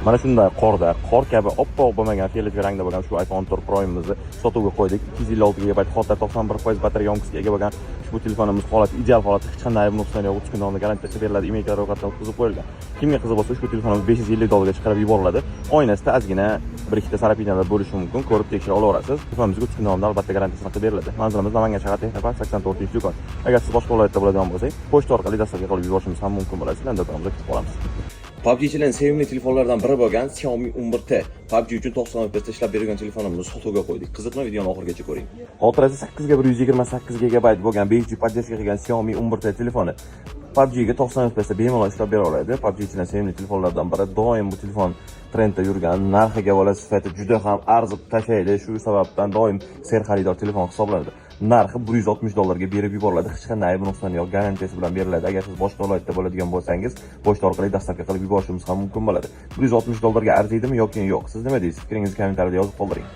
Mana shunday qorda, qor kabi oppoq bo'lmagan, фиолетовый rangda bo'lgan ushbu iPhone 14 Pro'imizni sotuvga qo'ydik. 256 GB xotir, 91% batareya ёмкость ga ega bo'lgan ushbu telefonimiz holati ideal holatda, hech qanday ayb nuqsoni yo'q, 30 kun davomida garantiyasi beriladi, IMEI ro'yxatdan o'tkazib qo'yilgan. Kimga qiziq bo'lsa, ushbu telefonimiz 550 dollarga chiqarib yuboriladi. Oynasida ozgina bir ikkita царапина lar bo'lishi mumkin, ko'rib tekshira olaverasiz. Telefonimizga 30 kun davomida albatta garantiyasini qilib beriladi. Manzilimiz Namangan shahar, Texnopark, 84-do'kon. Agar siz boshqa viloyatda bo'ladigan bo'lsak, pochta orqali доставка qilib yuborishimiz ham mumkin bo'ladi. Sizlarni do'konimizda kutib qolamiz. PUBGchilarning sevimli telefonlaridan biri bo'lgan Xiaomi 11T PUBG uchun 90 FPS ishlab beradigan telefonimizni sotuvga qo'ydik. Qiziqmi, videoni oxirigacha ko'ring. Xotirasi 8 ga 128 GB bo'lgan, 5G поддержка qilgan Xiaomi 11T telefoni PUBG ga 90 FPS bemalol ishlab bera oladi. PUBGchilarning sevimli telefonlaridan biri. Doim bu telefon trendda yurgan, narxiga bola sifati juda ham arzib tashlaydi. Shu sababdan doim serxaridor telefon hisoblanadi. Narxi 160 dollarga berib yuboriladi. Hech qanday ayb nuqsoni yo'q, garantiyasi bilan beriladi. Agar siz boshqa viloyatda bo'ladigan bo'lsangiz, pochta orqali доставка qilib yuborishimiz ham mumkin bo'ladi. 160 dollarga arziydimi yoki yo'q? Siz nima deysiz? Fikringizni kommentariyada yozib qoldiring.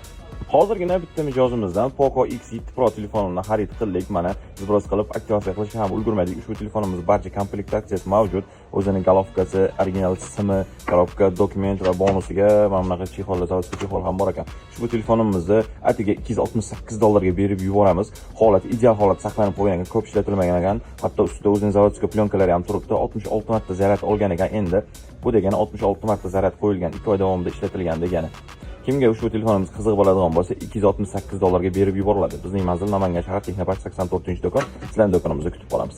Hozirgina bitta mijozimizdan Poco X7 Pro telefonini xarid qildik. Mana, сброс qilib, aktivatsiya qilishga ham ulgurmadik. Ushbu telefonimiz barcha komplektatsiyasi mavjud. O'zining головка si, original simi, коробка, dokument va bonusiga mana bunaqa чехол lar, заводской чехол ham bor ekan. Ushbu telefonimizni atiga 268 dollarga berib yuboramiz. Holati ideal holat saqlanib qolgan ekan, ko'p ishlatilmagan ekan. Hatto ustida o'zining заводской пленка lari ham turibdi. 66 marta zaryad olgan ekan endi. Bu degani 66 marta zaryad qo'yilgan, 2 oy davomida ishlatilgan degani. Kimga ushbu telefonimiz qiziq bo'ladigan bo'lsa, 268 dollarga berib yuboriladi. Bizning manzil Namangan shahar, Texnopark, 84-do'kon. Sizlarni do'konimizda kutib qolamiz.